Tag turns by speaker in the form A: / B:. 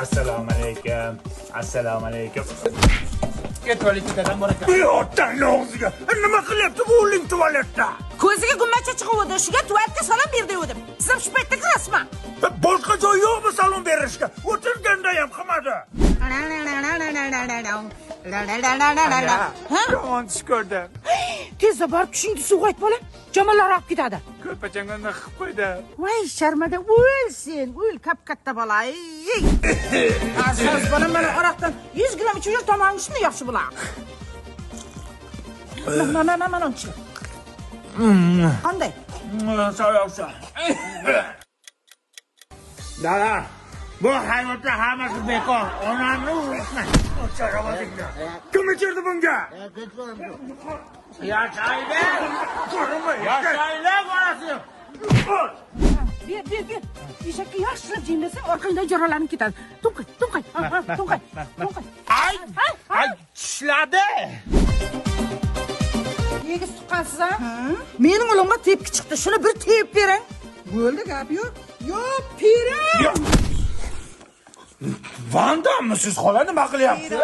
A: Assalomu alaykum. Assalomu alaykum.
B: Ket tualetga, dadam bor ekan.
A: Otangni og'ziga. Nima qilyapti bu o'g'ling tualetda?
C: Ko'ziga gumbacha chiquvdi, shuga tualetga salom ber degandim. Siz ham shu paytda kirasizmi?
A: Boshqa joy yo'qmi salom berishga? O'tirganda ham qilmadi.
C: Ha?
B: Yomon tush ko'rdim.
C: Tezda borib tushingni suvga ayt, bolam. Jamollar olib ketadi.
B: Ko'rpachangni qilib qo'ydi.
C: Voy, sharmada o'l sen, o'l kap katta bola. Ey. Aziz bolam, mana aroqdan 100 gramm ichib yur, tomog'ing shunday yaxshi bo'ladi. Mana mana mana ichib. Qanday?
A: Soyoqsa. Dada, bu hayotda hammasi bekor. Onamni urishma. Kim ichirdi bunga?
B: Yashaylik. Yashaylik onasi.
C: Ber, ber, ber. Eshakka yaxshilab jim bersang, orqangdan jo'ralanib ketadi. To'nqay, to'nqay, ha, ha, to'nqay, to'nqay.
B: Ay, ay tishladi.
C: Egiz tuqqansiz a? Mening o'g'limga tepki chiqdi. Shuni bir tepib bering. Bo'ldi, gap yo'q. Yo'q, pirim.
A: Vandamisiz xola, nima qilyapsiz?